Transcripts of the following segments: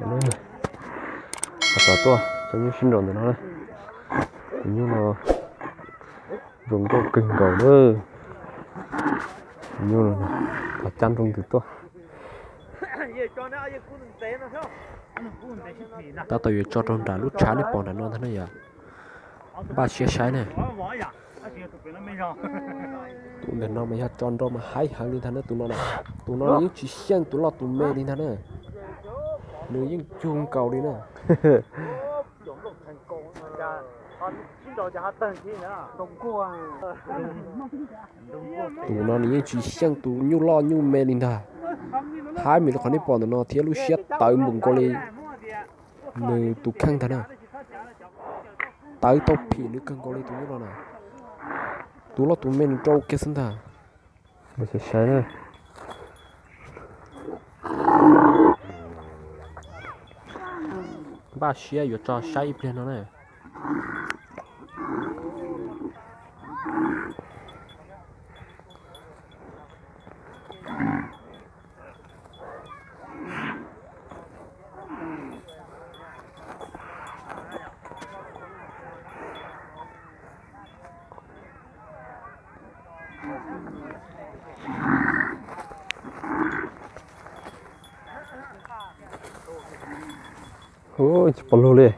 Tus no tuaj tso nyuj sib nraus ntawm no na. Tus nyuj no zoo nkauj kawg nkaus na. Tus nyuj no, cab nroo ntws tuaj. Tab tom yuav tso rau nram lub tshav nej pom nram no ntag na yom. Npaj siab saib na. Tus ntawm no mas yog tso nrau mas haib heev li ntag na tus no na. Tus no nws yeej tsis xyeej tus loj tus me li ntag na. Nws yeej cug nkaus li na. Tus no nws yeej tsis xyeej tus nyuj loj nyuj me li ntag. Haib me li qhov nej pom ntawm no thiab lub siab tawv npaum nkaus li nws tus kheej ntag na. Tawv tau phim nws kawg nkaus li tus nyuj no na. Tus loj tus me nws rau kiag xwb ntag. Npaj siab yuav tso saib ib pliag no na. Hu, tsis pom lug li.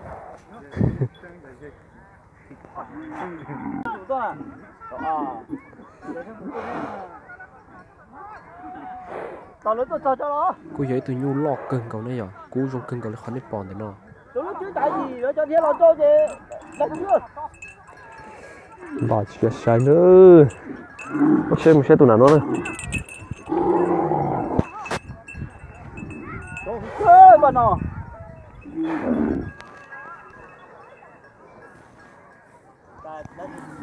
Kuj yog ib tug nyuj loj kawg nkaus ne yom, kub zoo kawg nkaus li qhov nej pom ntawm no. Npaj siab saib na. Mus saib, mus saib tus nram no na.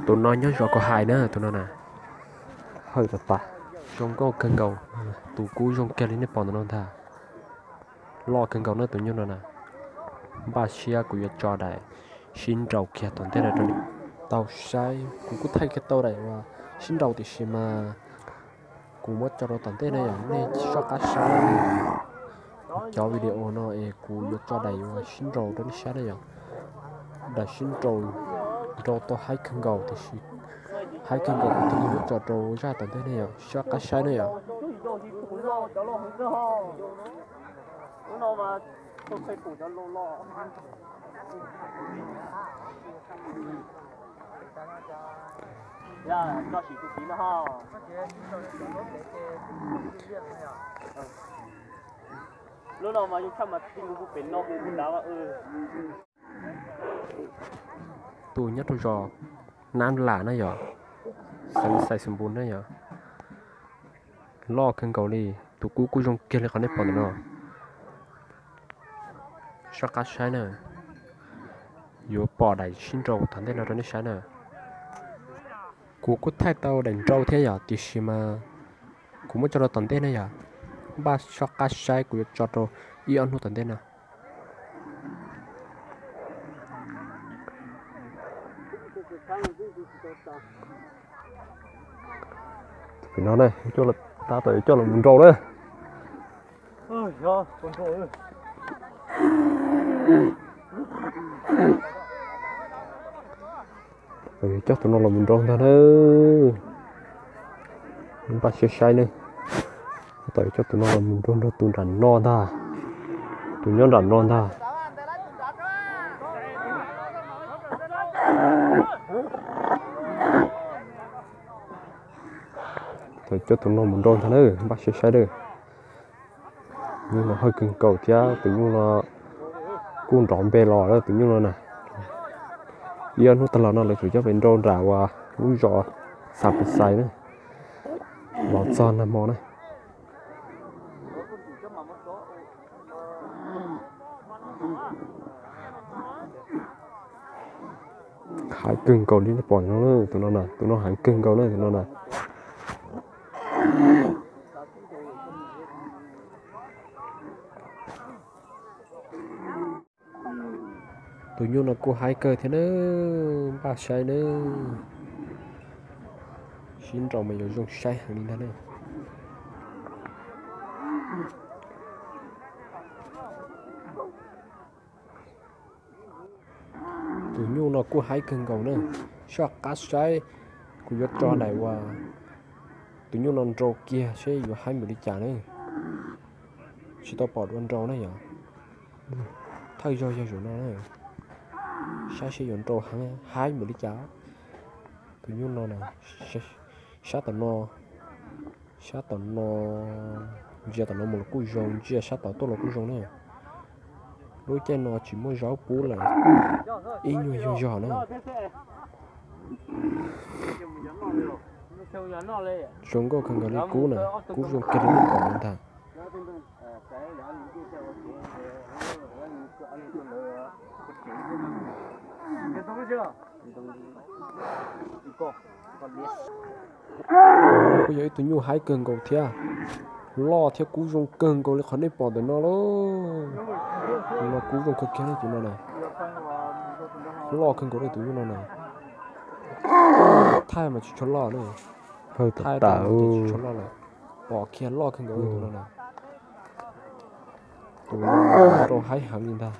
Tus no nyob zos kuv hais na, tus no na. Hawj tas tas, zoo nkauj kawg nkaus. Tus kub zoo kiag li nej pom ntawm no ntag. Loj kawg nkaus na tus nyuj no na. Npaj siab kuv yuav tso daim sib nraus kiag tom ntej no rau nej tau saib. Kuv kuj thaij kiag tau daim uas sib nraus tiam sis mas kuv muab tso rau tom ntej no yom, nej soj qab saib. Cov video no es kuv yuav tso daim uas sib nraus rau nej saib na yom. Daim sib nraus, nraus tau haib kawg nkaus tiam sis haib kawg nkaus kuv thiaj li muab tso rau zaj tom ntej ne yom, soj qab saib na yom. Lub no mas yeej tshaj mas tij nkaus pem no kuv dav. Tus nyob rau zos Nab Lam na yom, xeev Xais Xeem Npus na yom. Loj kawg nkaus li, tus kub kuj zoo kiag li qhov nej pom ntawm no. Soj qab saib na, yuav pom daim sib nraus tom ntej no rau nej saib na. Kuv kuj thaij tau daim nraus thiab yom, tiam sis mas kuv muab tso rau tom ntej na yom. Npaj soj qab saib, kuv yuav tso rau ib ob hnub tom ntej no. Pem no na, tab tom yuav coj los mus nrau na. Yuav coj tus no los mus nrau ntag na. Npaj siab saib ne. Tab tom yuav coj tus no los mus nrau nrog tus nram no ntag. Tus nyob nram no ntag. Tau coj tus no mus nrau ntag na, npaj siab saib na. Nyuj no hawj kawg nkaus thiab tus nyuj no kuj nrov npe los lawm tus nyuj no na. Ib ob hnub tag los no lawv tsum coj pem nrau nram uas lub zos Xas Pes Xais na, los txog nag hmo na. Heev kawg nkaus li nej pom no, tus no na, tus no heev kawg nkaus na tus no na. Tus nyuj no kuj haib kawg thiab nawb, npaj saib nawb. Sib nraus mas yuav zoo saib heev li ntag nawb. Tus nyuj no kuj haib kawg nkaus na. Soj qab saib, kuv yuav tso daim uas tus nyuj no nrau kiag seb yuav haib npaum li cas na. Tsis tau pom dua nrau na yom. Thawj zaug yog zaum no na. Saib seb yuav nrau haib npaum li cas. Tus nyuj no na, sab tom no, sab tom no, ntsia tom no mus los kuj zoo, ntsia sab tod tuaj los kuj zoo na. Lub caij no tsis muaj zaub pub lawm, ib nyuag yog zog na. Zoo nkauj kawg nkaus li kub na, kub zoo kawg li nej pom no ntag. Kuj yog ib tug nyuj haib kawg nkaus thiab, loj thiab kub zoo kawg nkaus li qhov nej pom ntawm no lauj. Tus no kub zoo kawg kiag tus no na. Loj kawg nkaus li tus nyuj no na. Thaij mas tsis tshua loj na. Thaij tau ces tsis tshua loj lawm. Pom kiag loj kawg nkaus li tus no na. Tus no rau haib heev li ntag.